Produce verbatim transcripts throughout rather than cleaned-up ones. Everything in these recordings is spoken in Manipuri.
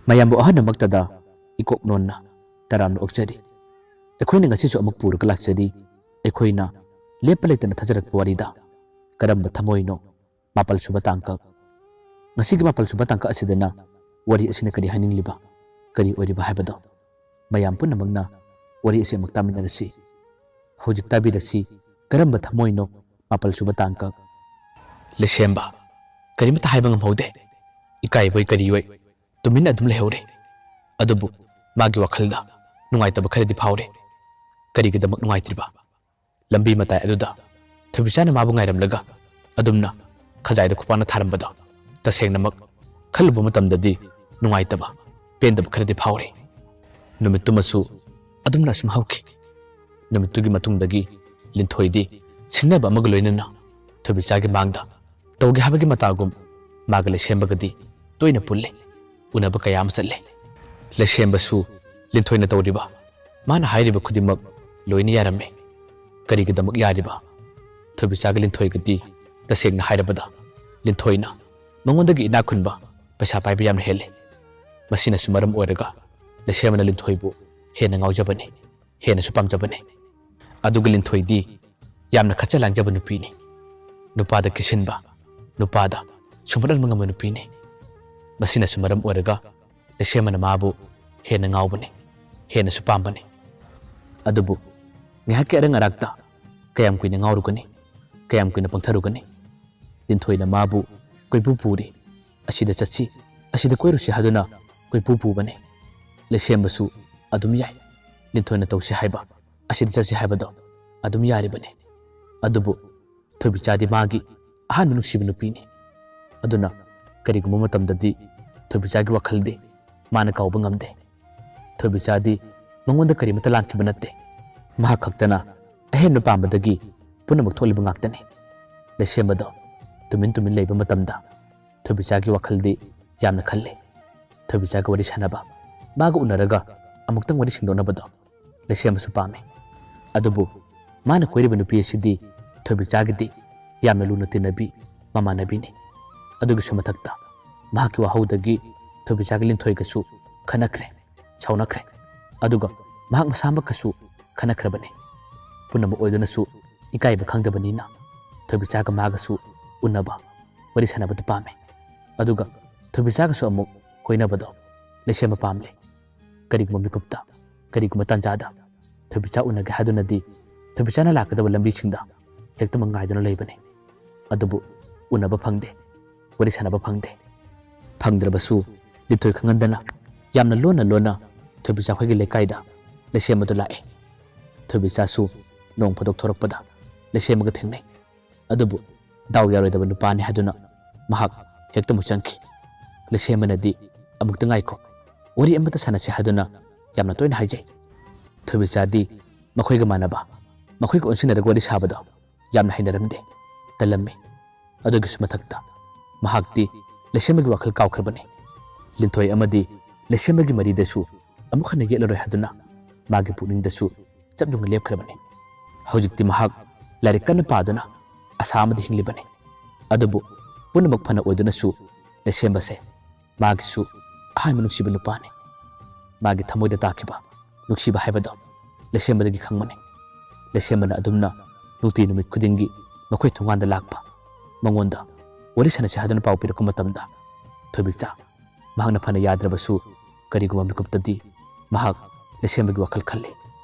ꯃꯌꯥꯝꯕꯨ ꯑꯍꯥꯟꯕꯃꯛꯇꯗ ꯏꯀꯣꯛ ꯅꯣꯟꯅ ꯇꯔꯥꯝꯅ ꯑꯣꯛꯆꯔꯤ꯫ ꯑꯩꯈꯣꯏꯅ ꯉꯁꯤꯁꯨ ꯑꯃꯨꯛ ꯄꯨꯔꯒ ꯂꯥꯛꯆꯔꯤ꯫ ꯑꯩꯈꯣꯏꯅ ꯂꯦꯞꯄ ꯂꯩꯇꯅ ꯊꯥꯖꯔꯛꯄ ꯋꯥꯔꯤꯗ ꯀꯔꯝꯕ ꯊꯃꯣꯏꯅꯣ? ꯃꯥꯄꯜ ꯁꯨꯕ ꯇꯥꯡꯀꯛ꯫ ꯉꯁꯤꯒꯤ ꯃꯥꯄꯜ ꯁꯨꯕ ꯇꯥꯡꯀꯛ ꯑꯁꯤꯗꯅ ꯋꯥꯔꯤ ꯑꯁꯤꯅ ꯀꯔꯤ ꯍꯥꯏꯅꯤꯡꯂꯤꯕ, ꯀꯔꯤ ꯑꯣꯏꯔꯤꯕ ꯍꯥꯏꯕꯗꯣ ꯃꯌꯥꯝ ꯄꯨꯝꯅꯃꯛꯅ ꯋꯥꯔꯤ ꯑꯁꯤ ꯑꯃꯨꯛ ꯇꯥꯃꯤꯟꯅꯔꯁꯤ꯫ ꯍꯧꯖꯤꯛ ꯇꯥꯕꯤꯔꯁꯤ, ꯀꯔꯝꯕ ꯊꯃꯣꯏꯅꯣ? ꯃꯥꯄꯜ ꯁꯨꯕ ꯇꯥꯡꯀꯛ꯫ ꯂꯩꯁꯦꯝꯕ ꯀꯔꯤꯃꯠꯇ ꯍꯥꯏꯕ ꯉꯝꯍꯧꯗꯦ꯫ ꯏꯀꯥꯏꯕꯣꯏ ꯀꯔꯤꯑꯣꯏ ꯇꯨꯃꯤꯟꯅ ꯑꯗꯨꯝ ꯂꯩꯍꯧꯔꯦ꯫ ꯑꯗꯨꯕꯨ ꯃꯥꯒꯤ ꯋꯥꯈꯜꯗ ꯅꯨꯡꯉꯥꯏꯇꯕ ꯈꯔꯗꯤ ꯐꯥꯎꯔꯦ꯫ ꯀꯔꯤꯒꯤꯗꯃꯛ ꯅꯨꯡꯉꯥꯏꯇ꯭ꯔꯤꯕ? ꯂꯝꯕꯤ ꯃꯇꯥꯏ ꯑꯗꯨꯗ ꯊꯣꯏꯕꯤꯆꯥꯅ ꯃꯥꯕꯨ ꯉꯥꯏꯔꯝꯂꯒ ꯑꯗꯨꯝꯅ ꯈꯖꯥꯏꯗ ꯈꯨꯄꯥꯛꯅ ꯊꯥꯔꯝꯕꯗꯣ ꯇꯁꯦꯡꯅꯃꯛ ꯈꯜꯂꯨꯕ ꯃꯇꯝꯗꯗꯤ ꯅꯨꯡꯉꯥꯏꯇꯕ, ꯄꯦꯟꯗꯕ ꯈꯔꯗꯤ ꯐꯥꯎꯔꯦ꯫ ꯅꯨꯃꯤꯠꯇꯨꯃꯁꯨ ꯑꯗꯨꯝꯅ ꯑꯁꯨꯝ ꯍꯧꯈꯤ꯫ ꯅꯨꯃꯤꯠꯇꯨꯒꯤ ꯃꯇꯨꯡꯗꯒꯤ ꯂꯤꯟꯊꯣꯏꯗꯤ ꯁꯤꯡꯅꯕ ꯑꯃꯒ ꯂꯣꯏꯅꯅ ꯊꯣꯏꯕꯤꯆꯥꯒꯤ ꯃꯥꯡꯗ ꯇꯧꯒꯦ ꯍꯥꯏꯕꯒꯤ ꯃꯇꯥꯒꯨꯝ ꯃꯥꯒ ꯂꯩꯁꯦꯝꯕꯒꯗꯤ ꯇꯣꯏꯅ ꯄꯨꯜꯂꯤ꯫ ꯎꯅꯕ ꯀꯌꯥ ꯑꯃ ꯆꯠꯂꯤ꯫ ꯂꯩꯁꯦꯝꯕꯁꯨ ꯂꯤꯟꯊꯣꯏꯅ ꯇꯧꯔꯤꯕ, ꯃꯥꯅ ꯍꯥꯏꯔꯤꯕ ꯈꯨꯗꯤꯡꯃꯛ ꯂꯣꯏꯅ ꯌꯥꯔꯝꯃꯤ꯫ ꯀꯔꯤꯒꯤꯗꯃꯛ ꯌꯥꯔꯤꯕ? ꯊꯣꯏꯕꯤꯆꯥꯒ ꯂꯤꯟꯊꯣꯏꯒꯗꯤ ꯇꯁꯦꯡꯅ ꯍꯥꯏꯔꯕꯗ ꯂꯤꯟꯊꯣꯏꯅ ꯃꯉꯣꯟꯗꯒꯤ ꯏꯅꯥꯛ ꯈꯨꯟꯕ, ꯄꯩꯁꯥ ꯄꯥꯏꯕ ꯌꯥꯝꯅ ꯍꯦꯜꯂꯤ꯫ ꯃꯁꯤꯅꯁꯨ ꯃꯔꯝ ꯑꯣꯏꯔꯒ ꯂꯩꯁꯦꯝꯕꯅ ꯂꯤꯟꯊꯣꯏꯕꯨ ꯍꯦꯟꯅ ꯉꯥꯎꯖꯕꯅꯤ, ꯍꯦꯟꯅꯁꯨ ꯄꯥꯝꯖꯕꯅꯤ꯫ ꯑꯗꯨꯒ ꯂꯤꯟꯊꯣꯏꯗꯤ ꯌꯥꯝꯅ ꯈꯠꯆ ꯂꯥꯡꯖꯕ ꯅꯨꯄꯤꯅꯤ꯫ ꯅꯨꯄꯥꯗ ꯀꯤꯁꯤꯟꯕ, ꯅꯨꯄꯥꯗ ꯁꯨꯝꯍꯠꯍꯟꯕ ꯉꯝꯕ ꯅꯨꯄꯤꯅꯤ꯫ ꯃꯁꯤꯅꯁꯨ ꯃꯔꯝ ꯑꯣꯏꯔꯒ ꯂꯩꯁꯦꯝꯕꯅ ꯃꯥꯕꯨ ꯍꯦꯟꯅ ꯉꯥꯎꯕꯅꯤ, ꯍꯦꯟꯅꯁꯨ ꯄꯥꯝꯕꯅꯤ꯫ ꯑꯗꯨꯕꯨ ꯉꯥꯏꯍꯥꯛꯀꯤ ꯑꯔꯪ ꯑꯔꯥꯛꯇ ꯀꯌꯥꯝ ꯀꯨꯏꯅ ꯉꯥꯎꯔꯨꯒꯅꯤ? ꯀꯌꯥꯝ ꯀꯨꯏꯅ ꯄꯪꯊꯔꯨꯒꯅꯤ? ꯂꯤꯟꯊꯣꯏꯅ ꯃꯥꯕꯨ ꯀꯣꯏꯄꯨ ꯄꯨꯔꯤ꯫ ꯑꯁꯤꯗ ꯆꯠꯁꯤ, ꯑꯁꯤꯗ ꯀꯣꯏꯔꯨꯁꯤ ꯍꯥꯏꯗꯨꯅ ꯀꯣꯏꯄꯨ ꯄꯨꯕꯅꯤ꯫ ꯂꯩꯁꯦꯝꯕꯁꯨ ꯑꯗꯨꯝ ꯌꯥꯏ꯫ ꯂꯤꯟꯊꯣꯏꯅ ꯇꯧꯁꯤ ꯍꯥꯏꯕ, ꯑꯁꯤꯗ ꯆꯠꯁꯤ ꯍꯥꯏꯕꯗꯣ ꯑꯗꯨꯝ ꯌꯥꯔꯤꯕꯅꯤ꯫ ꯑꯗꯨꯕꯨ ꯊꯣꯏꯕꯤꯆꯥꯗꯤ ꯃꯥꯒꯤ ꯑꯍꯥꯟꯕ ꯅꯨꯡꯁꯤꯕ ꯅꯨꯄꯤꯅꯤ꯫ ꯑꯗꯨꯅ ꯀꯔꯤꯒꯨꯝꯕ ꯃꯇꯝꯗꯗꯤ ꯊꯣꯏꯕꯤꯆꯥꯒꯤ ꯋꯥꯈꯜꯗꯤ ꯃꯥꯅ ꯀꯥꯎꯕ ꯉꯝꯗꯦ꯫ ꯊꯣꯏꯕꯤꯆꯥꯗꯤ ꯃꯉꯣꯟꯗ ꯀꯔꯤꯃꯠꯇ ꯂꯥꯟꯈꯤꯕ ꯅꯠꯇꯦ꯫ ꯃꯍꯥꯛ ꯈꯛꯇꯅ ꯑꯍꯦꯟꯕ ꯄꯥꯝꯕꯗꯒꯤ ꯄꯨꯝꯅꯃꯛ ꯊꯣꯛꯂꯤꯕ ꯉꯥꯛꯇꯅꯤ꯫ ꯂꯩꯁꯦꯝꯕꯗꯣ ꯇꯨꯃꯤꯟ ꯇꯨꯃꯤꯟ ꯂꯩꯕ ꯃꯇꯝꯗ ꯊꯣꯏꯕꯤꯆꯥꯒꯤ ꯋꯥꯈꯜꯗꯤ ꯌꯥꯝꯅ ꯈꯜꯂꯤ꯫ ꯊꯣꯏꯕꯤꯆꯥꯒ ꯋꯥꯔꯤ ꯁꯥꯟꯅꯕ, ꯃꯥꯒ ꯎꯅꯔꯒ ꯑꯃꯨꯛꯇꯪ ꯋꯥꯔꯤ ꯁꯦꯡꯗꯣꯛꯅꯕꯗꯣ ꯂꯩꯁꯦꯝꯕꯁꯨ ꯄꯥꯝꯃꯤ꯫ ꯑꯗꯨꯕꯨ ꯃꯥꯅ ꯀꯣꯏꯔꯤꯕ ꯅꯨꯄꯤ ꯑꯁꯤꯗꯤ ꯊꯣꯏꯕꯤꯆꯥꯒꯤꯗꯤ ꯌꯥꯝꯅ ꯂꯨꯅ ꯇꯤꯟꯅꯕꯤ ꯃꯃꯥꯟꯅꯕꯤꯅꯤ꯫ ꯑꯗꯨꯒꯤꯁꯨ ꯃꯊꯛꯇ ꯃꯍꯥꯛꯀꯤ ꯋꯥꯍꯧꯗꯒꯤ ꯊꯣꯏꯕꯤꯆꯥꯒ ꯂꯤꯟꯊꯣꯏꯒꯁꯨ ꯈꯟꯅꯈ꯭ꯔꯦ, ꯁꯥꯎꯅꯈ꯭ꯔꯦ꯫ ꯑꯗꯨꯒ ꯃꯍꯥꯛ ꯃꯁꯥꯃꯛꯀꯁꯨ ꯈꯟꯅꯈ꯭ꯔꯕꯅꯤ꯫ ꯄꯨꯝꯅꯃꯛ ꯑꯣꯏꯗꯨꯅꯁꯨ ꯏꯀꯥꯏꯕ ꯈꯪꯗꯕꯅꯤꯅ ꯊꯣꯏꯕꯤꯆꯥꯒ ꯃꯥꯒꯁꯨ ꯎꯅꯕ, ꯋꯥꯔꯤ ꯁꯥꯟꯅꯕꯗ ꯄꯥꯝꯃꯦ꯫ ꯑꯗꯨꯒ ꯊꯣꯏꯕꯤꯆꯥꯒꯁꯨ ꯑꯃꯨꯛ ꯀꯣꯏꯅꯕꯗꯣ ꯂꯩꯁꯦꯝꯕ ꯄꯥꯝꯂꯦ꯫ ꯀꯔꯤꯒꯨꯝꯕ ꯃꯤꯀꯨꯞꯇ, ꯀꯔꯤꯒꯨꯝꯕ ꯇꯥꯟꯖꯥꯗ ꯊꯣꯏꯕꯤꯆꯥ ꯎꯅꯒꯦ ꯍꯥꯏꯗꯨꯅꯗꯤ ꯊꯣꯏꯕꯤꯆꯥꯅ ꯂꯥꯛꯀꯗꯕ ꯂꯝꯕꯤꯁꯤꯡꯗ ꯍꯦꯛꯇꯃꯛ ꯉꯥꯏꯗꯨꯅ ꯂꯩꯕꯅꯤ꯫ ꯑꯗꯨꯕꯨ ꯎꯅꯕ ꯐꯪꯗꯦ, ꯋꯥꯔꯤ ꯁꯥꯟꯅꯕ ꯐꯪꯗꯦ꯫ ꯐꯪꯗ꯭ꯔꯕꯁꯨ ꯂꯤꯟꯊꯣꯏ ꯈꯪꯍꯟꯗꯅ ꯌꯥꯝꯅ ꯂꯣꯟꯅ ꯂꯣꯟꯅ ꯊꯣꯏꯕꯤꯆꯥ ꯈꯣꯏꯒꯤ ꯂꯩꯀꯥꯏꯗ ꯂꯩꯁꯦꯝꯕꯗꯨ ꯂꯥꯛꯑꯦ꯫ ꯊꯣꯏꯕꯤꯆꯥꯁꯨ ꯅꯣꯡ ꯐꯥꯗꯣꯛ ꯊꯣꯔꯛꯄꯗ ꯂꯩꯁꯦꯝꯕꯒ ꯊꯦꯡꯅꯩ꯫ ꯑꯗꯨꯕꯨ ꯗꯥꯎ ꯌꯥꯔꯣꯏꯗꯕ ꯅꯨꯄꯥꯅꯤ ꯍꯥꯏꯗꯨꯅ ꯃꯍꯥꯛ ꯍꯦꯛꯇꯃꯛ ꯆꯪꯈꯤ꯫ ꯂꯩꯁꯦꯝꯕꯅꯗꯤ "ꯑꯃꯨꯛꯇ ꯉꯥꯏꯈꯣ, ꯋꯥꯔꯤ ꯑꯃꯇ ꯁꯥꯟꯅꯁꯤ" ꯍꯥꯏꯗꯨꯅ ꯌꯥꯝꯅ ꯇꯣꯏꯅ ꯍꯥꯏꯖꯩ꯫ ꯊꯣꯏꯕꯤꯆꯥꯗꯤ ꯃꯈꯣꯏꯒ ꯃꯥꯟꯅꯕ, ꯃꯈꯣꯏꯒ ꯑꯣꯟꯁꯤꯟꯅꯔꯒ ꯋꯥꯔꯤ ꯁꯥꯕꯗꯣ ꯌꯥꯝꯅ ꯍꯩꯅꯔꯝꯗꯦ, ꯇꯜꯂꯝꯃꯤ꯫ ꯑꯗꯨꯒꯤꯁꯨ ꯃꯊꯛꯇ ꯃꯍꯥꯛꯇꯤ ꯂꯩꯁꯦꯝꯕꯒꯤ ꯋꯥꯈꯜ ꯀꯥꯎꯈ꯭ꯔꯕꯅꯤ꯫ ꯂꯤꯟꯊꯣꯏ ꯑꯃꯗꯤ ꯂꯩꯁꯦꯝꯕꯒꯤ ꯃꯔꯤꯗꯁꯨ ꯑꯃꯨꯛ ꯍꯟꯅ ꯌꯦꯠꯂꯔꯣꯏ ꯍꯥꯏꯗꯨꯅ ꯃꯥꯒꯤ ꯄꯨꯛꯅꯤꯡꯗꯁꯨ ꯆꯞ ꯌꯨꯡꯅ ꯂꯦꯞꯈ꯭ꯔꯕꯅꯤ꯫ ꯍꯧꯖꯤꯛꯇꯤ ꯃꯍꯥꯛ ꯂꯥꯏꯔꯤꯛ ꯀꯟꯅ ꯄꯥꯗꯨꯅ ꯑꯁꯥ ꯑꯃꯗ ꯍꯤꯡꯂꯤꯕꯅꯤ꯫ ꯑꯗꯨꯕꯨ ꯄꯨꯝꯅꯃꯛ ꯐꯅ ꯑꯣꯏꯗꯨꯅꯁꯨ ꯂꯩꯁꯦꯝꯕꯁꯦ ꯃꯥꯒꯤꯁꯨ ꯑꯍꯥꯟꯕ ꯅꯨꯡꯁꯤꯕ ꯅꯨꯄꯥꯅꯤ꯫ ꯃꯥꯒꯤ ꯊꯃꯣꯏꯗ ꯇꯥꯈꯤꯕ ꯅꯨꯡꯁꯤꯕ ꯍꯥꯏꯕꯗꯣ ꯂꯩꯁꯦꯝꯕꯗꯒꯤ ꯈꯪꯕꯅꯤ꯫ ꯂꯩꯁꯦꯝꯕꯅ ꯑꯗꯨꯝꯅ ꯅꯨꯡꯇꯤ ꯅꯨꯃꯤꯠ ꯈꯨꯗꯤꯡꯒꯤ ꯃꯈꯣꯏ ꯊꯣꯡꯒꯥꯟꯗ ꯂꯥꯛꯄ, ꯃꯉꯣꯟꯗ ꯋꯥꯔꯤ ꯁꯥꯟꯅꯁꯤ ꯍꯥꯏꯗꯨꯅ ꯄꯥꯎ ꯄꯤꯔꯛꯄ ꯃꯇꯝꯗ ꯊꯣꯏꯕꯤꯆꯥ ꯃꯍꯥꯛꯅ ꯐꯅ ꯌꯥꯗ꯭ꯔꯕꯁꯨ ꯀꯔꯤꯒꯨꯝꯕ ꯃꯤꯀꯨꯞꯇꯗꯤ ꯃꯍꯥꯛ ꯂꯩꯁꯦꯝꯕꯒꯤ ꯋꯥꯈꯜ ꯈꯜꯂꯤ꯫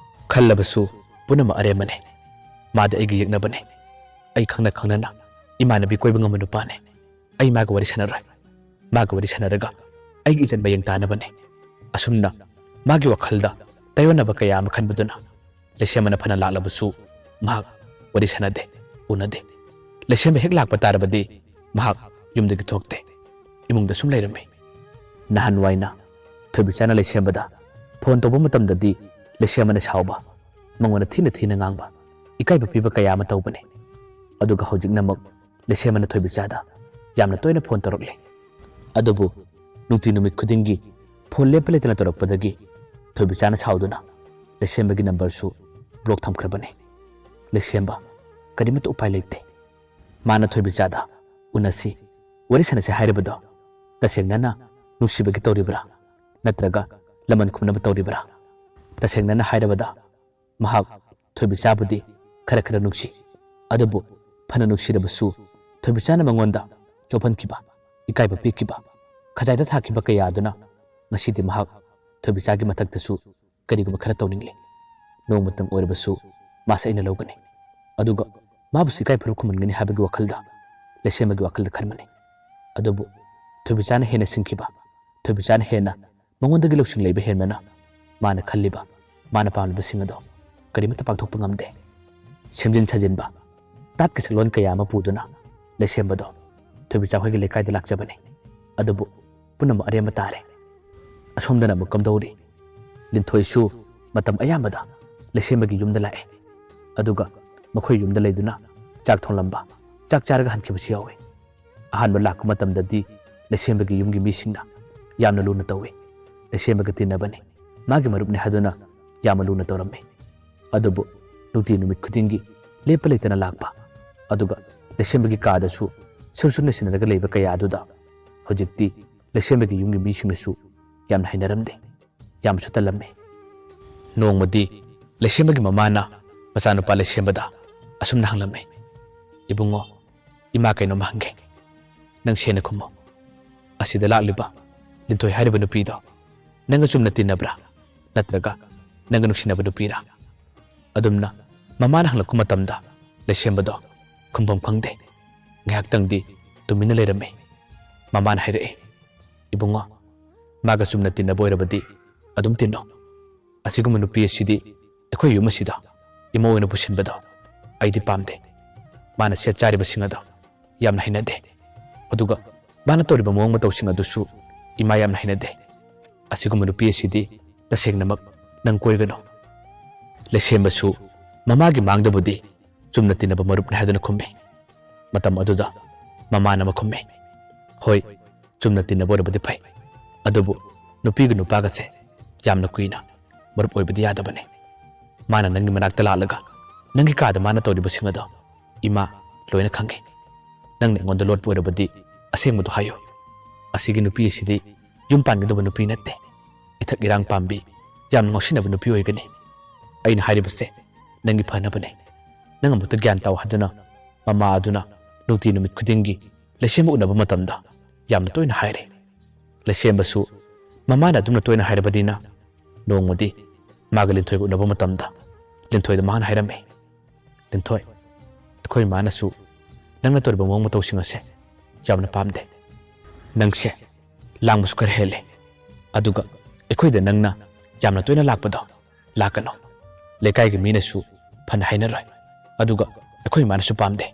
ꯈꯜꯂꯕꯁꯨ ꯄꯨꯝꯅꯃꯛ ꯑꯔꯦꯝꯕꯅꯤ꯫ ꯃꯥꯗꯤ ꯑꯩꯒ ꯌꯦꯛꯅꯕꯅꯤ꯫ ꯑꯩ ꯈꯪꯅ ꯈꯪꯅꯅ ꯏꯃꯥꯟꯅꯕꯤ ꯀꯣꯏꯕ ꯉꯝꯕ ꯅꯨꯄꯥꯅꯤ꯫ ꯑꯩ ꯃꯥꯒ ꯋꯥꯔꯤ ꯁꯥꯟꯅꯔꯣꯏ꯫ ꯃꯥꯒ ꯋꯥꯔꯤ ꯁꯥꯟꯅꯔꯒ ꯑꯩꯒꯤ ꯏꯖꯠ ꯃꯌꯦꯡ ꯇꯥꯅꯕꯅꯤ꯫ ꯑꯁꯨꯝꯅ ꯃꯥꯒꯤ ꯋꯥꯈꯜꯗ ꯇꯥꯏꯑꯣꯟꯅꯕ ꯀꯌꯥ ꯑꯃ ꯈꯟꯕꯗꯨꯅ ꯂꯩꯁꯦꯝꯕꯅ ꯐꯅ ꯂꯥꯛꯂꯕꯁꯨ ꯃꯍꯥꯛ ꯋꯥꯔꯤ ꯁꯥꯟꯅꯗꯦ, ꯎꯅꯗꯦ꯫ ꯂꯩꯁꯦꯝꯕ ꯍꯦꯛ ꯂꯥꯛꯄ ꯇꯥꯔꯕꯗꯤ ꯃꯍꯥꯛ ꯌꯨꯝꯗꯒꯤ ꯊꯣꯛꯇꯦ, ꯏꯃꯨꯡꯗ ꯁꯨꯝ ꯂꯩꯔꯝꯃꯤ꯫ ꯅꯍꯥꯟꯋꯥꯏꯅ ꯊꯣꯏꯕꯤꯆꯥꯅ ꯂꯩꯁꯦꯝꯕꯗ ꯐꯣꯟ ꯇꯧꯕ ꯃꯇꯝꯗꯗꯤ ꯂꯩꯁꯦꯝꯕꯅ ꯁꯥꯎꯕ, ꯃꯉꯣꯟꯗ ꯊꯤꯅ ꯊꯤꯅ ꯉꯥꯡꯕ, ꯏꯀꯥꯏꯕ ꯄꯤꯕ ꯀꯌꯥ ꯑꯃ ꯇꯧꯕꯅꯤ꯫ ꯑꯗꯨꯒ ꯍꯧꯖꯤꯛꯅ ꯑꯃꯨꯛ ꯂꯩꯁꯦꯝꯕꯅ ꯊꯣꯏꯕꯤꯆꯥꯗ ꯌꯥꯝꯅ ꯇꯣꯏꯅ ꯐꯣꯟ ꯇꯧꯔꯛꯂꯤ꯫ ꯑꯗꯨꯕꯨ ꯅꯨꯡꯇꯤ ꯅꯨꯃꯤꯠ ꯈꯨꯗꯤꯡꯒꯤ ꯐꯣꯟ ꯂꯦꯞꯄ ꯂꯩꯇꯅ ꯇꯧꯔꯛꯄꯗꯒꯤ ꯊꯣꯏꯕꯤꯆꯥꯅ ꯁꯥꯎꯗꯨꯅ ꯂꯩꯁꯦꯝꯕꯒꯤ ꯅꯝꯕꯔꯁꯨ ꯕ꯭ꯂꯣꯛ ꯊꯝꯈ꯭ꯔꯕꯅꯤ꯫ ꯂꯩꯁꯦꯝꯕ ꯀꯔꯤꯃꯠꯇ ꯎꯄꯥꯏ ꯂꯩꯇꯦ꯫ ꯃꯥꯅ ꯊꯣꯏꯕꯤꯆꯥꯗ "ꯎꯅꯁꯤ, ꯋꯥꯔꯤ ꯁꯥꯟꯅꯁꯤ" ꯍꯥꯏꯔꯤꯕꯗꯣ ꯇꯁꯦꯡꯅꯅ ꯅꯨꯡꯁꯤꯕꯒꯤ ꯇꯧꯔꯤꯕ꯭ꯔꯥ? ꯅꯠꯇ꯭ꯔꯒ ꯂꯃꯟ ꯈꯨꯝꯅꯕ ꯇꯧꯔꯤꯕ꯭ꯔꯥ? ꯇꯁꯦꯡꯅꯅ ꯍꯥꯏꯔꯕꯗ, ꯃꯍꯥꯛ ꯊꯣꯏꯕꯤꯆꯥꯕꯨꯗꯤ ꯈꯔ ꯈꯔ ꯅꯨꯡꯁꯤ꯫ ꯑꯗꯨꯕꯨ ꯐꯅ ꯅꯨꯡꯁꯤꯔꯕꯁꯨ, ꯊꯣꯏꯕꯤꯆꯥꯅ ꯃꯉꯣꯟꯗ ꯆꯣꯞꯍꯟꯈꯤꯕ, ꯏꯀꯥꯏꯕ ꯄꯤꯈꯤꯕ, ꯈꯖꯥꯏꯗ ꯊꯥꯈꯤꯕ ꯀꯌꯥ ꯑꯗꯨꯅ ꯉꯁꯤꯗꯤ ꯃꯍꯥꯛ ꯊꯣꯏꯕꯤꯆꯥꯒꯤ ꯃꯊꯛꯇꯁꯨ ꯀꯔꯤꯒꯨꯝꯕ ꯈꯔ ꯇꯧꯅꯤꯡꯂꯦ꯫ ꯅꯣꯡꯃꯇꯪ ꯑꯣꯏꯔꯕꯁꯨ ꯃꯥꯁꯦ ꯑꯩꯅ ꯂꯧꯒꯅꯤ꯫ ꯑꯗꯨꯒ ꯃꯥꯕꯨꯁꯨ ꯏꯀꯥꯏ ꯐꯨꯔꯨꯞ ꯈꯨꯝꯍꯟꯒꯅꯤ ꯍꯥꯏꯕꯒꯤ ꯋꯥꯈꯜꯗ ꯂꯩꯁꯦꯝꯕꯒꯤ ꯋꯥꯈꯜꯗ ꯈꯟꯕꯅꯤ꯫ ꯑꯗꯨꯕꯨ ꯊꯣꯏꯕꯤꯆꯥꯅ ꯍꯦꯟꯅ ꯁꯤꯡꯈꯤꯕ, ꯊꯣꯏꯕꯤꯆꯥꯅ ꯍꯦꯟꯅ ꯃꯉꯣꯟꯗꯒꯤ ꯂꯧꯁꯤꯡ ꯂꯩꯕ ꯍꯦꯟꯕꯅ ꯃꯥꯅ ꯈꯜꯂꯤꯕ, ꯃꯥꯅ ꯄꯥꯝꯂꯤꯕꯁꯤꯡ ꯑꯗꯣ ꯀꯔꯤꯃꯠꯇ ꯄꯥꯡꯊꯣꯛꯄ ꯉꯝꯗꯦ꯫ ꯁꯦꯝꯖꯤꯟ ꯁꯥꯖꯤꯟꯕ, ꯇꯥꯠꯀꯤ ꯁꯛꯂꯣꯟ ꯀꯌꯥ ꯑꯃ ꯄꯨꯗꯨꯅ ꯂꯩꯁꯦꯝꯕꯗꯣ ꯊꯣꯏꯕꯤꯆꯥ ꯍꯣꯏꯒꯤ ꯂꯩꯀꯥꯏꯗ ꯂꯥꯛꯆꯕꯅꯤ꯫ ꯑꯗꯨꯕꯨ ꯄꯨꯝꯅꯃꯛ ꯑꯔꯦꯝꯕ ꯇꯥꯔꯦ꯫ ꯑꯁꯣꯝꯗꯅ ꯑꯃꯨꯛ ꯀꯝꯗꯧꯔꯤ? ꯂꯤꯟꯊꯣꯏꯁꯨ ꯃꯇꯝ ꯑꯌꯥꯝꯕꯗ ꯂꯩꯁꯦꯝꯕꯒꯤ ꯌꯨꯝꯗ ꯂꯥꯛꯑꯦ꯫ ꯑꯗꯨꯒ ꯃꯈꯣꯏ ꯌꯨꯝꯗ ꯂꯩꯗꯨꯅ ꯆꯥꯛ ꯊꯣꯡꯂꯝꯕ, ꯆꯥꯛ ꯆꯥꯔꯒ ꯍꯟꯈꯤꯕꯁꯨ ꯌꯥꯎꯏ꯫ ꯑꯍꯥꯟꯕ ꯂꯥꯛꯄ ꯃꯇꯝꯗꯗꯤ ꯂꯩꯁꯦꯝꯕꯒꯤ ꯌꯨꯝꯒꯤ ꯃꯤꯁꯤꯡꯅ ꯌꯥꯝꯅ ꯂꯨꯅ ꯇꯧꯏ꯫ ꯂꯩꯁꯦꯝꯕꯒ ꯇꯤꯟꯅꯕꯅꯤ, ꯃꯥꯒꯤ ꯃꯔꯨꯞꯅꯤ ꯍꯥꯏꯗꯨꯅ ꯌꯥꯝꯅ ꯂꯨꯅ ꯇꯧꯔꯝꯃꯤ꯫ ꯑꯗꯨꯕꯨ ꯅꯨꯡꯇꯤ ꯅꯨꯃꯤꯠ ꯈꯨꯗꯤꯡꯒꯤ ꯂꯦꯞꯄ ꯂꯩꯇꯅ ꯂꯥꯛꯄ, ꯑꯗꯨꯒ ꯂꯩꯁꯦꯝꯕꯒꯤ ꯀꯥꯗꯁꯨ ꯁꯨꯔ ꯁꯨꯔ ꯅꯩꯁꯤꯟꯅꯔꯒ ꯂꯩꯕ ꯀꯌꯥ ꯑꯗꯨꯗ ꯍꯧꯖꯤꯛꯇꯤ ꯂꯩꯁꯦꯝꯕꯒꯤ ꯌꯨꯝꯒꯤ ꯃꯤꯁꯤꯡꯅꯁꯨ ꯌꯥꯝꯅ ꯍꯩꯅꯔꯝꯗꯦ, ꯌꯥꯝꯅꯁꯨ ꯇꯜꯂꯝꯃꯤ꯫ ꯅꯣꯡꯃꯗꯤ ꯂꯩꯁꯦꯝꯕꯒꯤ ꯃꯃꯥꯅ ꯃꯆꯥꯅꯨꯄꯥ ꯂꯩꯁꯦꯝꯕꯗ ꯑꯁꯨꯝꯅ ꯍꯪꯂꯝꯃꯤ, "ꯏꯕꯨꯡꯉꯣ, ꯏꯃꯥ ꯀꯩꯅꯣꯝꯃ ꯍꯪꯒꯦ꯫ ꯅꯪ ꯁꯦꯡꯅ ꯈꯨꯝꯃꯣ꯫ ꯑꯁꯤꯗ ꯂꯥꯛꯂꯤꯕ ꯂꯤꯟꯊꯣꯏ ꯍꯥꯏꯔꯤꯕ ꯅꯨꯄꯤꯗꯣ ꯅꯪꯒ ꯆꯨꯝꯅ ꯇꯤꯟꯅꯕ꯭ꯔꯥ? ꯅꯠꯇ꯭ꯔꯒ ꯅꯪꯒ ꯅꯨꯡꯁꯤꯅꯕ ꯅꯨꯄꯤꯔꯥ?" ꯑꯗꯨꯝꯅ ꯃꯃꯥꯅ ꯍꯪꯂꯛꯄ ꯃꯇꯝꯗ ꯂꯩꯁꯦꯝꯕꯗꯣ ꯈꯨꯝꯐꯝ ꯈꯪꯗꯦ꯫ ꯉꯥꯏꯍꯥꯛꯇꯪꯗꯤ ꯇꯨꯃꯤꯟꯅ ꯂꯩꯔꯝꯃꯤ꯫ ꯃꯃꯥꯅ ꯍꯥꯏꯔꯛꯏ, "ꯏꯕꯨꯡꯉꯣ, ꯃꯥꯒ ꯆꯨꯝꯅ ꯇꯤꯟꯅꯕ ꯑꯣꯏꯔꯕꯗꯤ ꯑꯗꯨꯝ ꯇꯤꯟꯅꯧ꯫ ꯑꯁꯤꯒꯨꯝꯕ ꯅꯨꯄꯤ ꯑꯁꯤꯗꯤ ꯑꯩꯈꯣꯏ ꯌꯨꯝ ꯑꯁꯤꯗ ꯏꯃꯧ ꯑꯣꯏꯅ ꯄꯨꯁꯤꯟꯕꯗꯣ ꯑꯩꯗꯤ ꯄꯥꯝꯗꯦ꯫ ꯃꯥꯅ ꯁꯦꯠ ꯆꯥꯔꯤꯕꯁꯤꯡ ꯑꯗꯣ ꯌꯥꯝꯅ ꯍꯩꯅꯗꯦ꯫ ꯑꯗꯨꯒ ꯃꯥꯅ ꯇꯧꯔꯤꯕ ꯃꯑꯣꯡ ꯃꯇꯧꯁꯤꯡ ꯑꯗꯨꯁꯨ ꯏꯃꯥ ꯌꯥꯝꯅ ꯍꯩꯅꯗꯦ꯫ ꯑꯁꯤꯒꯨꯝꯕ ꯅꯨꯄꯤ ꯑꯁꯤꯗꯤ ꯇꯁꯦꯡꯅꯃꯛ ꯅꯪ ꯀꯣꯏꯒꯅꯨ꯫" ꯂꯩꯁꯦꯝꯕꯁꯨ ꯃꯃꯥꯒꯤ ꯃꯥꯡꯗꯕꯨꯗꯤ ꯆꯨꯝꯅ ꯇꯤꯟꯅꯕ ꯃꯔꯨꯞꯅꯤ ꯍꯥꯏꯗꯨꯅ ꯈꯨꯝꯃꯤ꯫ ꯃꯇꯝ ꯑꯗꯨꯗ ꯃꯃꯥꯅ ꯑꯃ ꯈꯨꯝꯃꯤ, "ꯍꯣꯏ, ꯆꯨꯝꯅ ꯇꯤꯟꯅꯕ ꯑꯣꯏꯔꯕꯗꯤ ꯐꯩ, ꯑꯗꯨꯕꯨ ꯅꯨꯄꯤꯒ ꯅꯨꯄꯥꯒꯁꯦ ꯌꯥꯝꯅ ꯀꯨꯏꯅ ꯃꯔꯨꯞ ꯑꯣꯏꯕꯗꯤ ꯌꯥꯗꯕꯅꯤ꯫ ꯃꯥꯅ ꯅꯪꯒꯤ ꯃꯅꯥꯛꯇ ꯂꯥꯛꯂꯒ ꯅꯪꯒꯤ ꯀꯥꯗ ꯃꯥꯅ ꯇꯧꯔꯤꯕꯁꯤꯡ ꯑꯗꯣ ꯏꯃꯥ ꯂꯣꯏꯅ ꯈꯪꯒꯦ꯫ ꯅꯪꯅ ꯑꯩꯉꯣꯟꯗ ꯂꯣꯠꯄ ꯑꯣꯏꯔꯕꯗꯤ ꯑꯁꯦꯡꯕꯗꯣ ꯍꯥꯏꯌꯨ꯫ ꯑꯁꯤꯒꯤ ꯅꯨꯄꯤ ꯑꯁꯤꯗꯤ ꯌꯨꯝ ꯄꯥꯟꯒꯗꯕ ꯅꯨꯄꯤ ꯅꯠꯇꯦ꯫ ꯏꯊꯛ ꯏꯔꯥꯡ ꯄꯥꯝꯕꯤ, ꯌꯥꯝꯅ ꯉꯥꯎꯁꯤꯟꯅꯕ ꯅꯨꯄꯤ ꯑꯣꯏꯒꯅꯤ꯫ ꯑꯩꯅ ꯍꯥꯏꯔꯤꯕꯁꯦ ꯅꯪꯒꯤ ꯐꯅꯕꯅꯦ꯫ ꯅꯪ ꯑꯃꯨꯛꯇ ꯒ꯭ꯌꯥꯟ ꯇꯥꯎ ꯍꯥꯏꯗꯨꯅ ꯃꯃꯥ ꯑꯗꯨꯅ ꯅꯨꯡꯇꯤ ꯅꯨꯃꯤꯠ ꯈꯨꯗꯤꯡꯒꯤ ꯂꯩꯁꯦꯝꯕ ꯎꯅꯕ ꯃꯇꯝꯗ ꯌꯥꯝꯅ ꯇꯣꯏꯅ ꯍꯥꯏꯔꯦ꯫ ꯂꯩꯁꯦꯝꯕꯁꯨ ꯃꯃꯥꯅ ꯑꯗꯨꯝꯅ ꯇꯣꯏꯅ ꯍꯥꯏꯔꯕꯅꯤꯅ ꯅꯣꯡꯃꯗꯤ ꯃꯥꯒ ꯂꯤꯟꯊꯣꯏꯒ ꯎꯅꯕ ꯃꯇꯝꯗ ꯂꯤꯟꯊꯣꯏꯗ ꯃꯍꯥꯛꯅ ꯍꯥꯏꯔꯝꯃꯤ, "ꯂꯤꯟꯊꯣꯏ, ꯑꯩꯈꯣꯏ ꯏꯃꯥꯅꯁꯨ ꯅꯪꯅ ꯇꯧꯔꯤꯕ ꯃꯑꯣꯡ ꯃꯇꯧꯁꯤꯡ ꯑꯁꯦ ꯌꯥꯝꯅ ꯄꯥꯝꯗꯦ꯫ ꯅꯪꯁꯦ ꯂꯥꯡꯕꯁꯨ ꯈꯔ ꯍꯦꯜꯂꯦ꯫ ꯑꯗꯨꯒ ꯑꯩꯈꯣꯏꯗ ꯅꯪꯅ ꯌꯥꯝꯅ ꯇꯣꯏꯅ ꯂꯥꯛꯄꯗꯣ ꯂꯥꯛꯀꯅꯨ꯫ ꯂꯩꯀꯥꯏꯒꯤ ꯃꯤꯅꯁꯨ ꯐꯅ ꯍꯥꯏꯅꯔꯣꯏ꯫ ꯑꯗꯨꯒ ꯑꯩꯈꯣꯏ ꯏꯃꯥꯅꯁꯨ ꯄꯥꯝꯗꯦ꯫"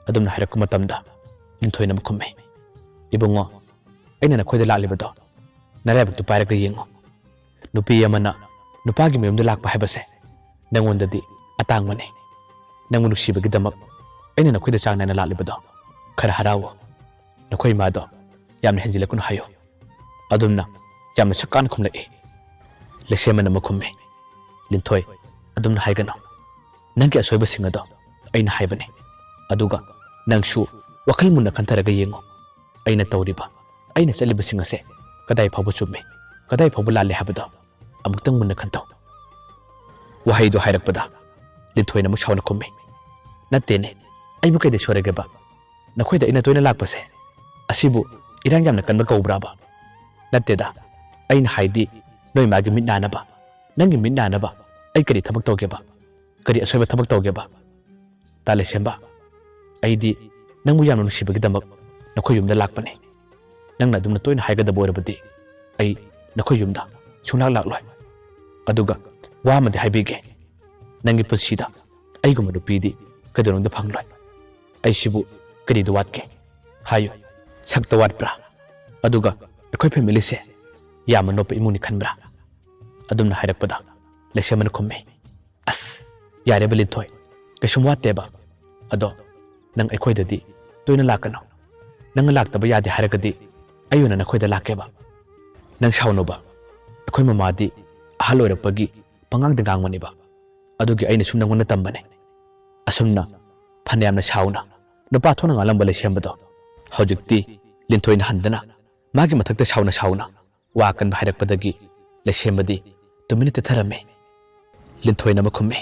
ꯑꯗꯨꯝꯅ ꯍꯥꯏꯔꯛꯄ ꯃꯇꯝꯗ ꯂꯤꯟꯊꯣꯏꯅ ꯑꯃꯨꯛ ꯈꯨꯝꯃꯤ, "ꯏꯕꯨꯡꯉꯣ, ꯑꯩꯅ ꯅꯈꯣꯏꯗ ꯂꯥꯛꯂꯤꯕꯗꯣ ꯅꯔꯥꯏꯕꯛꯇꯨ ꯄꯥꯏꯔꯒ ꯌꯦꯡꯉꯨ꯫ ꯅꯨꯄꯤ ꯑꯃꯅ ꯅꯨꯄꯥꯒꯤ ꯃꯌꯨꯝꯗ ꯂꯥꯛꯄ ꯍꯥꯏꯕꯁꯦ ꯅꯪꯉꯣꯟꯗꯗꯤ ꯑꯇꯥꯡꯕꯅꯤ꯫ ꯅꯪꯕꯨ ꯅꯨꯡꯁꯤꯕꯒꯤꯗꯃꯛ ꯑꯩꯅ ꯅꯈꯣꯏꯗ ꯆꯥꯡ ꯅꯥꯏꯅ ꯂꯥꯛꯂꯤꯕꯗꯣ ꯈꯔ ꯍꯔꯥꯎꯋꯣ꯫ ꯅꯈꯣꯏ ꯏꯃꯥꯗꯣ ꯌꯥꯝꯅ ꯍꯦꯟꯖꯤꯜꯂꯛꯀꯅꯨ ꯍꯥꯏꯌꯨ꯫" ꯑꯗꯨꯝꯅ ꯌꯥꯝꯅ ꯁꯛꯀꯥꯟ ꯈꯨꯝꯂꯛꯏ꯫ ꯂꯩꯁꯦꯝꯕꯅ ꯑꯃꯨꯛ ꯈꯨꯝꯃꯤ, "ꯂꯤꯟꯊꯣꯏ, ꯑꯗꯨꯝꯅ ꯍꯥꯏꯒꯅꯨ꯫ ꯅꯪꯒꯤ ꯑꯁꯣꯏꯕꯁꯤꯡ ꯑꯗꯣ ꯑꯩꯅ ꯍꯥꯏꯕꯅꯤ꯫ ꯑꯗꯨꯒ ꯅꯪꯁꯨ ꯋꯥꯈꯜ ꯃꯨꯟꯅ ꯈꯟꯊꯔꯒ ꯌꯦꯡꯉꯨ꯫ ꯑꯩꯅ ꯇꯧꯔꯤꯕ, ꯑꯩꯅ ꯆꯠꯂꯤꯕꯁꯤꯡ ꯑꯁꯦ ꯀꯗꯥꯏ ꯐꯥꯎꯕ ꯆꯨꯝꯃꯤ, ꯀꯗꯥꯏ ꯐꯥꯎꯕ ꯂꯥꯜꯂꯤ ꯍꯥꯏꯕꯗꯣ ꯑꯃꯨꯛꯇꯪ ꯃꯨꯟꯅ ꯈꯟꯊꯧ꯫" ꯋꯥꯍꯩꯗꯨ ꯍꯥꯏꯔꯛꯄꯗ ꯂꯤꯟꯊꯣꯏꯅ ꯑꯃꯨꯛ ꯁꯥꯎꯅ ꯈꯨꯝꯃꯤ, "ꯅꯠꯇꯦꯅꯦ, ꯑꯩꯕꯨ ꯀꯩꯗ ꯁꯣꯏꯔꯒꯦꯕ? ꯅꯈꯣꯏꯗ ꯑꯩꯅ ꯇꯣꯏꯅ ꯂꯥꯛꯄꯁꯦ ꯑꯁꯤꯕꯨ ꯏꯔꯥꯡ ꯌꯥꯝꯅ ꯀꯟꯕ ꯀꯧꯕ꯭ꯔꯥꯕ? ꯅꯠꯇꯦꯗ, ꯑꯩꯅ ꯍꯥꯏꯗꯤ ꯅꯣꯏ ꯃꯥꯒꯤ ꯃꯤꯠ ꯅꯥꯅꯕ, ꯅꯪꯒꯤ ꯃꯤꯠ ꯅꯥꯅꯕ ꯑꯩ ꯀꯔꯤ ꯊꯕꯛ ꯇꯧꯒꯦꯕ? ꯀꯔꯤ ꯑꯁꯣꯏꯕ ꯊꯕꯛ ꯇꯧꯒꯦꯕ? ꯇꯥ ꯂꯩꯁꯦꯝꯕ, ꯑꯩꯗꯤ ꯅꯪꯕꯨ ꯌꯥꯝꯅ ꯅꯨꯡꯁꯤꯕꯒꯤꯗꯃꯛ ꯅꯈꯣꯏ ꯌꯨꯝꯗ ꯂꯥꯛꯄꯅꯤ꯫ ꯅꯪꯅ ꯑꯗꯨꯝꯅ ꯇꯣꯏꯅ ꯍꯥꯏꯒꯗꯕ ꯑꯣꯏꯔꯕꯗꯤ ꯑꯩ ꯅꯈꯣꯏ ꯌꯨꯝꯗ ꯁꯨꯡꯂꯥꯛ ꯂꯥꯛꯂꯣꯏ꯫ ꯑꯗꯨꯒ ꯋꯥ ꯑꯃꯗꯤ ꯍꯥꯏꯕꯤꯒꯦ, ꯅꯪꯒꯤ ꯄꯨꯟꯁꯤꯗ ꯑꯩꯒꯨꯝꯕ ꯅꯨꯄꯤꯗꯤ ꯀꯩꯗꯧꯅꯨꯡꯗ ꯐꯪꯂꯣꯏ꯫ ꯑꯩꯁꯤꯕꯨ ꯀꯔꯤꯗ ꯋꯥꯠꯀꯦ? ꯍꯥꯏꯌꯨ, ꯁꯛꯇ ꯋꯥꯠꯄ꯭ꯔꯥ? ꯑꯗꯨꯒ ꯑꯩꯈꯣꯏ ꯐꯦꯃꯤꯂꯤꯁꯦ ꯌꯥꯝꯅ ꯅꯣꯞꯄ ꯏꯃꯨꯡꯅꯤ ꯈꯟꯕ꯭ꯔꯥ?" ꯑꯗꯨꯝꯅ ꯍꯥꯏꯔꯛꯄꯗ ꯂꯩꯁꯦꯝꯕꯅ ꯈꯨꯝꯃꯤ, "ꯑꯁ, ꯌꯥꯔꯦꯕ ꯂꯤꯟꯊꯣꯏ, ꯀꯩꯁꯨꯝ ꯋꯥꯠꯇꯦꯕ꯫ ꯑꯗꯣ ꯅꯪ ꯑꯩꯈꯣꯏꯗꯗꯤ ꯇꯣꯏꯅ ꯂꯥꯛꯀꯅꯨ꯫ ꯅꯪꯅ ꯂꯥꯛꯇꯕ ꯌꯥꯗꯦ ꯍꯥꯏꯔꯒꯗꯤ ꯑꯩ ꯑꯣꯏꯅ ꯅꯈꯣꯏꯗ ꯂꯥꯛꯀꯦꯕ꯫ ꯅꯪ ꯁꯥꯎꯅꯨꯕ, ꯑꯩꯈꯣꯏ ꯃꯃꯥꯗꯤ ꯑꯍꯜ ꯑꯣꯏꯔꯛꯄꯒꯤ ꯄꯉꯥꯡꯗ ꯉꯥꯡꯕꯅꯦꯕ꯫ ꯑꯗꯨꯒꯤ ꯑꯩꯅ ꯁꯨꯝ ꯅꯪꯉꯣꯟꯗ ꯇꯝꯕꯅꯦ꯫" ꯑꯁꯨꯝꯅ ꯐꯅꯌꯥꯝꯅ ꯁꯥꯎꯅ ꯅꯨꯄꯥ ꯊꯣꯛꯅ ꯉꯥꯡꯂꯝꯕ ꯂꯩꯁꯦꯝꯕꯗꯣ ꯍꯧꯖꯤꯛꯇꯤ ꯂꯤꯟꯊꯣꯏꯅ ꯍꯟꯗꯅ ꯃꯥꯒꯤ ꯃꯊꯛꯇ ꯁꯥꯎꯅ ꯁꯥꯎꯅ ꯋꯥ ꯑꯀꯟꯕ ꯍꯥꯏꯔꯛꯄꯗꯒꯤ ꯂꯩꯁꯦꯝꯕꯗꯤ ꯇꯨꯃꯤꯟꯅ ꯇꯦꯊꯔꯝꯃꯤ꯫ ꯂꯤꯟꯊꯣꯏꯅ ꯑꯃ ꯈꯨꯝꯃꯤ,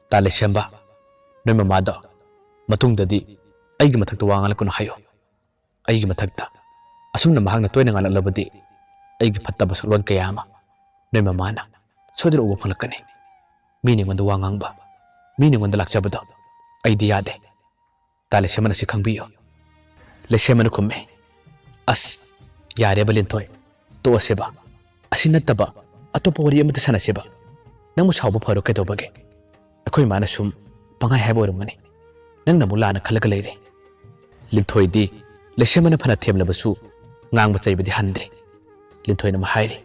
"ꯇꯥ ꯂꯩꯁꯦꯝꯕ, ꯅꯣꯏ ꯃꯃꯥꯗꯣ ꯃꯇꯨꯡꯗꯗꯤ ꯑꯩꯒꯤ ꯃꯊꯛꯇ ꯋꯥ ꯉꯥꯡꯂꯛꯀꯅꯨ ꯍꯥꯏꯌꯨ꯫ ꯑꯩꯒꯤ ꯃꯊꯛꯇ ꯑꯁꯨꯝꯅ ꯃꯍꯥꯛꯅ ꯇꯣꯏꯅ ꯉꯥꯡꯂꯛꯂꯕꯗꯤ ꯑꯩꯒꯤ ꯐꯠꯇꯕ ꯁꯛꯂꯣꯟ ꯀꯌꯥ ꯑꯃ ꯅꯣꯏ ꯃꯃꯥꯅ ꯁꯣꯏꯗꯅ ꯎꯕ ꯐꯪꯂꯛꯀꯅꯤ꯫ ꯃꯤꯅ ꯑꯩꯉꯣꯟꯗ ꯋꯥ ꯉꯥꯡꯕ, ꯃꯤꯅ ꯑꯩꯉꯣꯟꯗ ꯂꯥꯛꯆꯕꯗꯣ ꯑꯩꯗꯤ ꯌꯥꯗꯦ꯫ ꯇꯥ ꯂꯩꯁꯦꯝꯕꯅ ꯁꯤ ꯈꯪꯕꯤꯌꯨ꯫" ꯂꯩꯁꯦꯝꯕꯅ ꯈꯨꯝꯃꯤ, "ꯑꯁ, ꯌꯥꯔꯦꯕ ꯂꯤꯟꯊꯣꯏ, ꯇꯣꯛꯑꯁꯦꯕ꯫ ꯑꯁꯤ ꯅꯠꯇꯕ ꯑꯇꯣꯞꯄ ꯋꯥꯔꯤ ꯑꯃꯇ ꯁꯥꯟꯅꯁꯦꯕ꯫ ꯅꯪꯕꯨ ꯁꯥꯎꯕ ꯐꯔꯣ, ꯀꯩꯗꯧꯕꯒꯦ? ꯑꯩꯈꯣꯏ ꯏꯃꯥꯅ ꯁꯨꯝ ꯄꯪꯍꯥꯏ ꯍꯥꯏꯕ ꯑꯣꯏꯔꯝꯒꯅꯤ꯫ ꯅꯪꯅ ꯑꯃꯨꯛ ꯂꯥꯟꯅ ꯈꯜꯂꯒ ꯂꯩꯔꯦ꯫" ꯂꯤꯟꯊꯣꯏꯗꯤ ꯂꯩꯁꯦꯝꯕꯅ ꯐꯅ ꯊꯦꯝꯂꯕꯁꯨ ꯉꯥꯡꯕ ꯆꯩꯕꯗꯤ ꯍꯟꯗ꯭ꯔꯦ꯫ ꯂꯤꯟꯊꯣꯏꯅ ꯑꯃ ꯍꯥꯏꯔꯤ,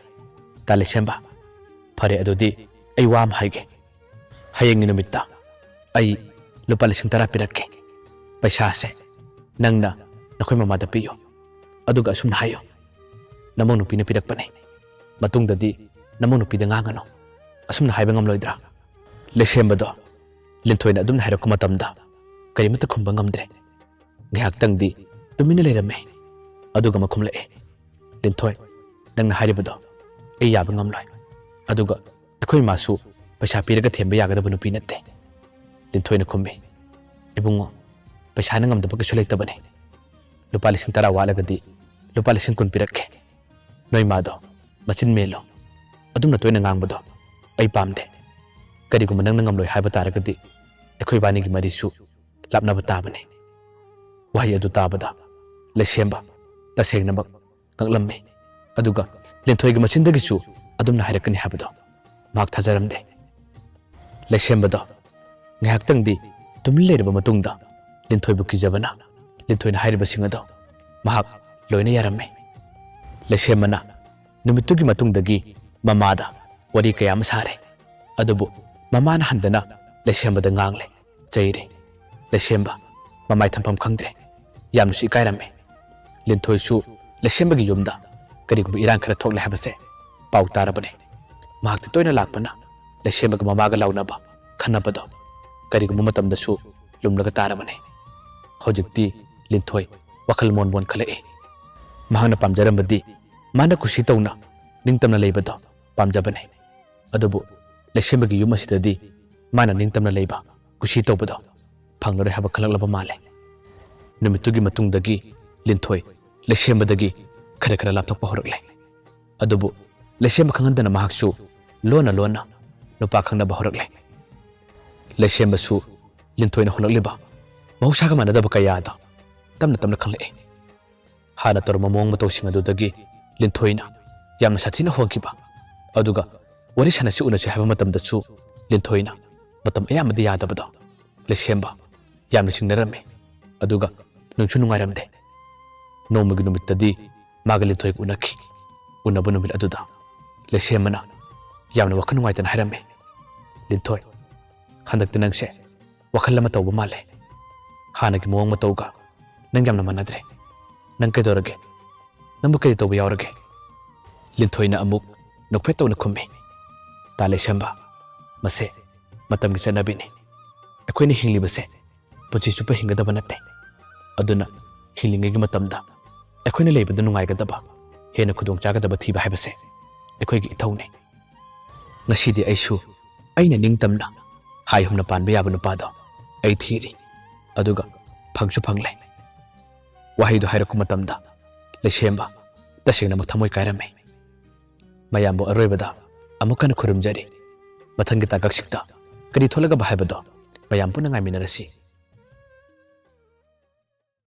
"ꯇꯥ ꯂꯩꯁꯦꯝꯕ, ꯐꯔꯦ, ꯑꯗꯨꯗꯤ ꯑꯩ ꯋꯥ ꯑꯃ ꯍꯥꯏꯒꯦ꯫ ꯍꯌꯦꯡꯒꯤ ꯅꯨꯃꯤꯠꯇ ꯑꯩ ꯂꯨꯄꯥ ꯂꯤꯁꯤꯡ ꯇꯔꯥ ꯄꯤꯔꯛꯀꯦ꯫ ꯄꯩꯁꯥꯁꯦ ꯅꯪꯅ ꯅꯈꯣꯏ ꯃꯃꯥꯗ ꯄꯤꯌꯨ꯫ ꯑꯗꯨꯒ ꯑꯁꯨꯝꯅ ꯍꯥꯏꯌꯨ, 'ꯅꯃꯧ ꯅꯨꯄꯤꯅ ꯄꯤꯔꯛꯄꯅꯤ꯫ ꯃꯇꯨꯡꯗꯗꯤ ꯅꯃꯧ ꯅꯨꯄꯤꯗ ꯉꯥꯡꯒꯅꯨ.' ꯑꯁꯨꯝꯅ ꯍꯥꯏꯕ ꯉꯝꯂꯣꯏꯗ꯭ꯔꯥ?" ꯂꯩꯁꯦꯝꯕꯗꯣ ꯂꯤꯟꯊꯣꯏꯅ ꯑꯗꯨꯝꯅ ꯍꯥꯏꯔꯛꯄ ꯃꯇꯝꯗ ꯀꯔꯤꯃꯠꯇ ꯈꯨꯝꯕ ꯉꯝꯗ꯭ꯔꯦ꯫ ꯉꯥꯏꯍꯥꯛꯇꯪꯗꯤ ꯇꯨꯃꯤꯟꯅ ꯂꯩꯔꯝꯃꯦ꯫ ꯑꯗꯨꯒ ꯑꯃ ꯈꯨꯝꯂꯛꯑꯦ, "ꯂꯤꯟꯊꯣꯏ, ꯅꯪꯅ ꯍꯥꯏꯔꯤꯕꯗꯣ ꯑꯩ ꯌꯥꯕ ꯉꯝꯂꯣꯏ꯫ ꯑꯗꯨꯒ ꯑꯩꯈꯣꯏ ꯏꯃꯥꯁꯨ ꯄꯩꯁꯥ ꯄꯤꯔꯒ ꯊꯦꯝꯕ ꯌꯥꯒꯗꯕ ꯅꯨꯄꯤ ꯅꯠꯇꯦ꯫" ꯂꯤꯟꯊꯣꯏꯅ ꯈꯨꯝꯃꯤ, "ꯏꯕꯨꯡꯉꯣ, ꯄꯩꯁꯥꯅ ꯉꯝꯗꯕ ꯀꯩꯁꯨ ꯂꯩꯇꯕꯅꯤ꯫ ꯂꯨꯄꯥ ꯂꯤꯁꯤꯡ ꯇꯔꯥ ꯋꯥꯠꯂꯒꯗꯤ ꯂꯨꯄꯥ ꯂꯤꯁꯤꯡ ꯀꯨꯟ ꯄꯤꯔꯛꯀꯦ꯫ ꯅꯣꯏ ꯃꯥꯗꯣ ꯃꯆꯤꯟ ꯃꯦꯜꯂꯣ꯫ ꯑꯗꯨꯝꯅ ꯇꯣꯏꯅ ꯉꯥꯡꯕꯗꯣ ꯑꯩ ꯄꯥꯝꯗꯦ꯫ ꯀꯔꯤꯒꯨꯝꯕ ꯅꯪꯅ ꯉꯝꯂꯣꯏ ꯍꯥꯏꯕ ꯇꯥꯔꯒꯗꯤ ꯑꯩꯈꯣꯏ ꯏꯕꯥꯅꯤꯒꯤ ꯃꯔꯤꯁꯨ ꯂꯥꯞꯅꯕ ꯇꯥꯕꯅꯤ꯫" ꯋꯥꯍꯩ ꯑꯗꯨ ꯇꯥꯕꯗ ꯂꯩꯁꯦꯝꯕ ꯇꯁꯦꯡꯅꯃꯛ ꯉꯛꯂꯝꯃꯤ꯫ ꯑꯗꯨꯒ ꯂꯤꯟꯊꯣꯏꯒꯤ ꯃꯆꯤꯟꯗꯒꯤꯁꯨ ꯑꯗꯨꯝꯅ ꯍꯥꯏꯔꯛꯀꯅꯤ ꯍꯥꯏꯕꯗꯣ ꯃꯍꯥꯛ ꯊꯥꯖꯔꯝꯗꯦ꯫ ꯂꯩꯁꯦꯝꯕꯗꯣ ꯉꯥꯏꯍꯥꯛꯇꯪꯗꯤ ꯇꯨꯃꯤꯟ ꯂꯩꯔꯕ ꯃꯇꯨꯡꯗ ꯂꯤꯟꯊꯣꯏꯕꯨ ꯀꯤꯖꯕꯅ ꯂꯤꯟꯊꯣꯏꯅ ꯍꯥꯏꯔꯤꯕꯁꯤꯡ ꯑꯗꯣ ꯃꯍꯥꯛ ꯂꯣꯏꯅ ꯌꯥꯔꯝꯃꯤ꯫ ꯂꯩꯁꯦꯝꯕꯅ ꯅꯨꯃꯤꯠꯇꯨꯒꯤ ꯃꯇꯨꯡꯗꯒꯤ ꯃꯃꯥꯗ ꯋꯥꯔꯤ ꯀꯌꯥ ꯑꯃ ꯁꯥꯔꯦ꯫ ꯑꯗꯨꯕꯨ ꯃꯃꯥꯅ ꯍꯟꯗꯅ ꯂꯩꯁꯦꯝꯕꯗ ꯉꯥꯡꯂꯦ, ꯆꯩꯔꯦ꯫ ꯂꯩꯁꯦꯝꯕ ꯃꯃꯥꯏ ꯊꯝꯐꯝ ꯈꯪꯗ꯭ꯔꯦ꯫ ꯌꯥꯝꯅꯁꯨ ꯏꯀꯥꯏꯔꯝꯃꯦ꯫ ꯂꯤꯟꯊꯣꯏꯁꯨ ꯂꯩꯁꯦꯝꯕꯒꯤ ꯌꯨꯝꯗ ꯀꯔꯤꯒꯨꯝꯕ ꯏꯔꯥꯡ ꯈꯔ ꯊꯣꯛꯂꯦ ꯍꯥꯏꯕꯁꯦ ꯄꯥꯎ ꯇꯥꯔꯕꯅꯦ꯫ ꯃꯍꯥꯛꯇꯤ ꯇꯣꯏꯅ ꯂꯥꯛꯄꯅ ꯂꯩꯁꯦꯝꯕꯒ ꯃꯃꯥꯒ ꯂꯥꯎꯅꯕ, ꯈꯟꯅꯕꯗꯣ ꯀꯔꯤꯒꯨꯝꯕ ꯃꯇꯝꯗꯁꯨ ꯂꯨꯝꯂꯒ ꯇꯥꯔꯕꯅꯦ꯫ ꯍꯧꯖꯤꯛꯇꯤ ꯂꯤꯟꯊꯣꯏ ꯋꯥꯈꯜ ꯃꯣꯟ ꯃꯣꯟ ꯈꯜꯂꯛꯏ꯫ ꯃꯍꯥꯛꯅ ꯄꯥꯝꯖꯔꯝꯕꯗꯤ ꯃꯥꯅ ꯀꯨꯁꯤ ꯇꯧꯅ ꯅꯤꯡꯇꯝꯅ ꯂꯩꯕꯗꯣ ꯄꯥꯝꯖꯕꯅꯤ꯫ ꯑꯗꯨꯕꯨ ꯂꯩꯁꯦꯝꯕꯒꯤ ꯌꯨꯝ ꯑꯁꯤꯗꯗꯤ ꯃꯥꯅ ꯅꯤꯡꯇꯝꯅ ꯂꯩꯕ, ꯀꯨꯁꯤ ꯇꯧꯕꯗꯣ ꯐꯪꯂꯔꯣꯏ ꯍꯥꯏꯕ ꯈꯪꯂꯛꯂꯕ ꯃꯥꯜꯂꯦ꯫ ꯅꯨꯃꯤꯠꯇꯨꯒꯤ ꯃꯇꯨꯡꯗꯒꯤ ꯂꯤꯟꯊꯣꯏ ꯂꯩꯁꯦꯝꯕꯗꯒꯤ ꯈꯔ ꯈꯔ ꯂꯥꯞꯊꯣꯛꯄ ꯍꯧꯔꯛꯂꯦ꯫ ꯑꯗꯨꯕꯨ ꯂꯩꯁꯦꯝꯕ ꯈꯪꯍꯟꯗꯅ ꯃꯍꯥꯛꯁꯨ ꯂꯣꯟꯅ ꯂꯣꯟꯅ ꯅꯨꯄꯥ ꯈꯪꯅꯕ ꯍꯧꯔꯛꯂꯦ꯫ ꯂꯩꯁꯦꯝꯕꯁꯨ ꯂꯤꯟꯊꯣꯏꯅ ꯍꯣꯠꯅꯛꯂꯤꯕ ꯃꯍꯧꯁꯥꯒ ꯃꯥꯟꯅꯗꯕ ꯀꯌꯥꯗꯣ ꯇꯞꯅ ꯇꯞꯅ ꯈꯪꯂꯛꯑꯦ꯫ ꯍꯥꯟꯅ ꯇꯧꯔꯝꯕ ꯃꯑꯣꯡ ꯃꯇꯧꯁꯤꯡ ꯑꯗꯨꯗꯒꯤ ꯂꯤꯟꯊꯣꯏꯅ ꯌꯥꯝꯅ ꯁꯥꯊꯤꯅ ꯍꯣꯡꯈꯤꯕ, ꯑꯗꯨꯒ ꯋꯥꯔꯤ ꯁꯥꯟꯅꯁꯤ, ꯎꯅꯁꯤ ꯍꯥꯏꯕ ꯃꯇꯝꯗꯁꯨ ꯂꯤꯟꯊꯣꯏꯅ ꯃꯇꯝ ꯑꯌꯥꯝꯕꯗ ꯌꯥꯗꯕꯗꯣ ꯂꯩꯁꯦꯝꯕ ꯌꯥꯝꯅ ꯆꯤꯡꯅꯔꯝꯃꯤ꯫ ꯑꯗꯨꯒ ꯅꯨꯡꯁꯨ ꯅꯨꯡꯉꯥꯏꯔꯝꯗꯦ꯫ ꯅꯣꯡꯃꯒꯤ ꯅꯨꯃꯤꯠꯇꯗꯤ ꯃꯥꯒ ꯂꯤꯟꯊꯣꯏꯒ ꯎꯅꯈꯤ꯫ ꯎꯅꯕ ꯅꯨꯃꯤꯠ ꯑꯗꯨꯗ ꯂꯩꯁꯦꯝꯕꯅ ꯌꯥꯝꯅ ꯋꯥꯈꯜ ꯅꯨꯡꯉꯥꯏꯇꯅ ꯍꯥꯏꯔꯝꯃꯤ, "ꯂꯤꯟꯊꯣꯏ, ꯍꯟꯗꯛꯇꯤ ꯅꯪꯁꯦ ꯋꯥꯈꯜ ꯑꯃ ꯇꯧꯕ ꯃꯥꯜꯂꯦ꯫ ꯍꯥꯟꯅꯒꯤ ꯃꯑꯣꯡ ꯃꯇꯧꯒ ꯅꯪ ꯌꯥꯝꯅ ꯃꯥꯟꯅꯗ꯭ꯔꯦ꯫ ꯅꯪ ꯀꯩꯗꯧꯔꯒꯦ? ꯅꯪꯕꯨ ꯀꯔꯤ ꯇꯧꯕ ꯌꯥꯎꯔꯒꯦ?" ꯂꯤꯟꯊꯣꯏꯅ ꯑꯃꯨꯛ ꯅꯣꯛꯐꯦꯠ ꯇꯧꯅ ꯈꯨꯝꯃꯤ, "ꯇꯥ ꯂꯩꯁꯦꯝꯕ, ꯃꯁꯦ ꯃꯇꯝꯒꯤ ꯆꯠꯅꯕꯤꯅꯤ꯫ ꯑꯩꯈꯣꯏꯅ ꯍꯤꯡꯂꯤꯕꯁꯦ ꯄꯨꯟꯁꯤ ꯆꯨꯞꯄ ꯍꯤꯡꯒꯗꯕ ꯅꯠꯇꯦ꯫ ꯑꯗꯨꯅ ꯍꯤꯡꯂꯤꯉꯩꯒꯤ ꯃꯇꯝꯗ ꯑꯩꯈꯣꯏꯅ ꯂꯩꯕꯗ ꯅꯨꯡꯉꯥꯏꯒꯗꯕ, ꯍꯦꯟꯅ ꯈꯨꯗꯣꯡ ꯆꯥꯒꯗꯕ ꯊꯤꯕ ꯍꯥꯏꯕꯁꯦ ꯑꯩꯈꯣꯏꯒꯤ ꯏꯊꯧꯅꯤ꯫ ꯉꯁꯤꯗꯤ ꯑꯩꯁꯨ ꯑꯩꯅ ꯅꯤꯡꯇꯝꯅ ꯍꯥꯏ ꯍꯨꯝꯅ ꯄꯥꯟꯕ ꯌꯥꯕ ꯅꯨꯄꯥꯗꯣ ꯑꯩ ꯊꯤꯔꯤ, ꯑꯗꯨꯒ ꯐꯪꯁꯨ ꯐꯪꯂꯦ꯫" ꯋꯥꯍꯩꯗꯨ ꯍꯥꯏꯔꯛꯄ ꯃꯇꯝꯗ ꯂꯩꯁꯦꯝꯕ ꯇꯁꯦꯡꯅꯃꯛ ꯊꯃꯣꯏ ꯀꯥꯏꯔꯝꯃꯤ꯫ ꯃꯌꯥꯝꯕꯨ ꯑꯔꯣꯏꯕꯗ ꯑꯃꯨꯛ ꯍꯟꯅ ꯈꯨꯔꯨꯝꯖꯔꯤ꯫ ꯃꯊꯪꯒꯤ ꯇꯥꯡꯀꯛꯁꯤꯡꯗ ꯀꯔꯤ ꯊꯣꯛꯂꯒꯕ ꯍꯥꯏꯕꯗꯣ ꯃꯌꯥꯝ ꯄꯨꯟꯅ ꯉꯥꯏꯃꯤꯟꯅꯔꯁꯤ꯫